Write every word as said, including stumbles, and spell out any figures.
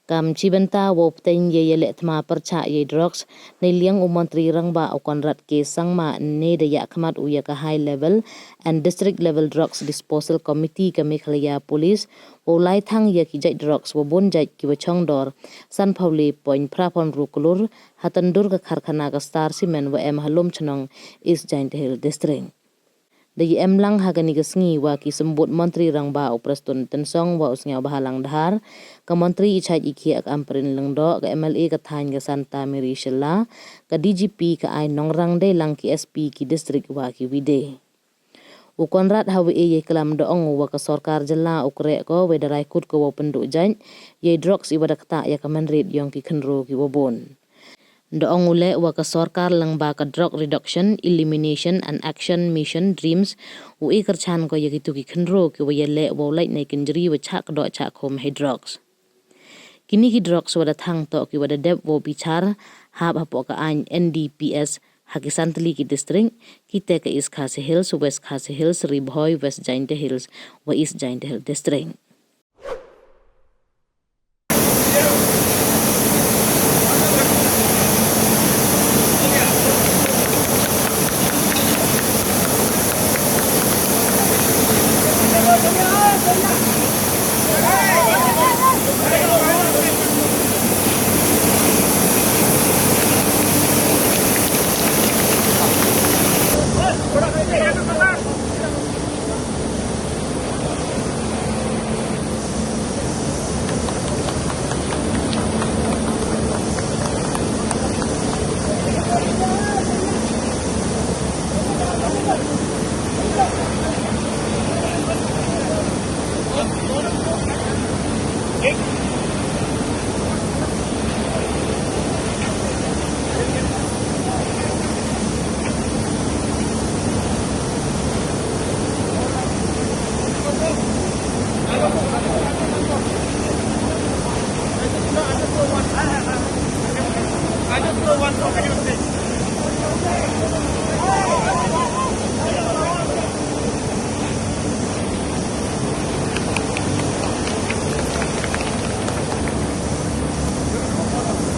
Kam chibynta wow pteng ya i lehthma pyrchah ya i drugs, neiliang u Montri Rangbah u Conrad K Sangma ne da yakhmat u ya ka High Level and District Level Drugs Disposal Committee ka Meghalaya Police, wow lai thang ya ki jait drugs wa bun jait ki wa chong dor, san phaw le point phra phaw ynru klur, ha tyndur ka karkhana ka Star Cement wa em ha Lumchnong, East Jaintia Hills District. Da i em lang ha kani ka sngi wa ki symbud Montri Rangbah u Prestone Tynsong wa u Sniawbhalang Dhar, ka Montri i chait i khiah ka Ampareen Lyngdoh, ka M L A ka thaiñ ka Santa Mary Shylla, ka D G P ka Aiñ Nongrang dei lang ki S P ki district wa ki wide. U Conrad ha wa e ya i klam da ong u wa ka sorkar jylla u kreh ko wei da rai kut ko wow pynduh jait ya i drugs i wa da ktah ya ka mynried yong ki khynroo ki wa bun. Da ong u leh wa ka sorkar lyngba ka Drug Reduction, Elimination and Action Mission, DREAMS, u e kyrchan ko ya kitu ki khynroo ki wa ya leh wow lait nei kynjri wa chah kdoh chah khum hei drugs. Kini ki drugs wa da thang toh ki wa da dep wow bichar hap hapoh ka aiñ N D P S ha ki san tylli ki district, ki te ka East Khasi Hills, West Khasi Hills, Ri Bhoi, West Jaintia Hills wa East Jaintia Hills District.